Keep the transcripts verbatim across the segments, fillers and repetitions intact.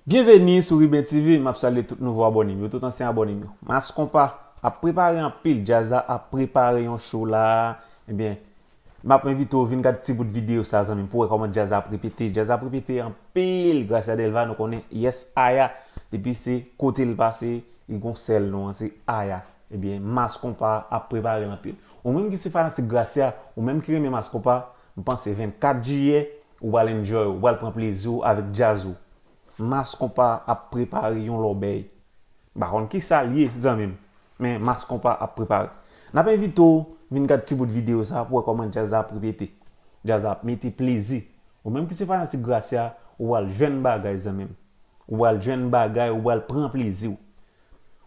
Byenveni sou Riben T V, m ap salye tout nouvo abòne m yo, tout ansyen abòne m yo. Mass Konpa ap prepare anpil, djaz la ap prepare yon show la. Ebyen, m ap envite w vin gad ti bout videyo sa, zanmi m, pou w wè kòman djaz la ap repete. Djaz la ap repete anpil, Gracia Delva, nou konnen, yes, Aya. Depi se kote l pase, li gon sèl non an, se Aya. Ebyen, Mass Konpa ap prepare l anpil. Ou menm ki se fanatik Gracia, ou menm ki renmen Mass Konpa, m panse vennkat jiyè, ou pral enjoy, ou pral pran plezi w avèk djaz ou. Mass Konpa ap prepare yon lòbèy. M pa konn kisa l ye, zanmi m, men Mass Konpa ap prepare. N ap envite w vin gad ti bout videyo sa pou w wè kòman djaz la ap repete. Djaz la ap mete plezi. Ou menm ki se fanatik Gracia, ou pral jwenn bagay, zanmi m. Ou pral jwenn bagay, ou pral pran plezi w.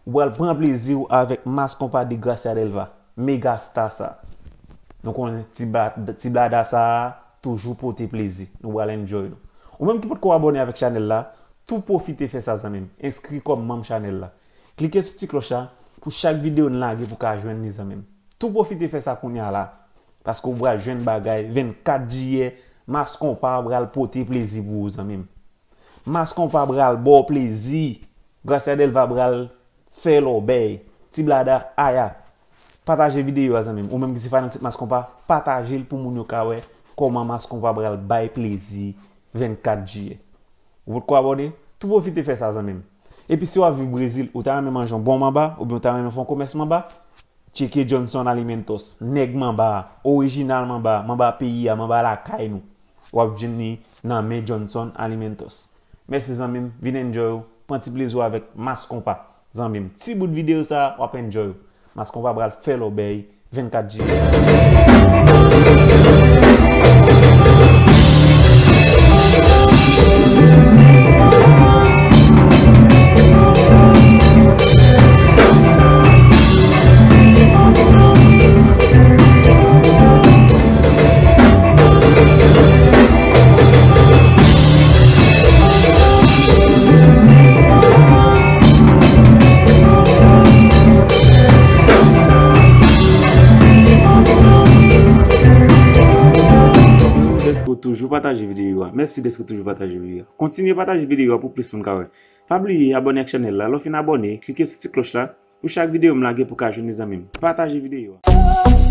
Ou pral pran plezi w avèk Mass Konpa de Gracia Delva, mega star sa. Nou konnen ti ba-, ti blada sa a toujou pote plezi. Nou pral enjoy nou. Ou menm ki potko abòne avèk chanèl la, tou pwofite fè sa, zanmi m. Enskri kòm manm chanèl la. Klike sou ti klòch la pou chak videyo n lage pou ka jwenn li, zanmi m. Tou pwofite fè sa kounye a la, paske w pral jwenn bagay vennkat jiyè, Mass Konpa pral pote plezi pou ou, zanmi m. Mass Konpa pral ba w plezi. Gracia Delva pral fè lòbèy. Ti blada, Aya. Pataje videyo a, zanmi m. Ou menm ki se fanatik Mass Konpa, pataje l pou moun yo ka wè kòman Mass Konpa pral bay plezi vennkat jiyè. Ou potko abòne? Tou pwofite fè sa, zanmi m. Epi si w ap viv Brezil, ou ta renmen manje yon bon manba, oubyen ou ta renmen fè yon komès manba, tcheke Johnson Alimentos, nèg manba a, orijinal manba a, manba peyi a, manba lakay nou. W ap jwenn li nan men Johnson Alimentos. Mèsi, zanmi m, vin enjoy ou, pran ti plezi w avèk Mass Konpa. Zanmi m, ti bout videyo sa a, w ap enjoy ou. Mass Konpa pral fè lòbèy vennkat jiyè. Dèske w toujou pataje videyo a. Mèsi dèske w toujou pataje videyo a. Kontinye pataje videyo a pou plis moun ka wè. Pa bliye abòne ak chanèl la. Lè w fin abòne, klike sou ti klòch la pou chak videyo m lage pou ka jwenn li, zanmi m. Pataje videyo a.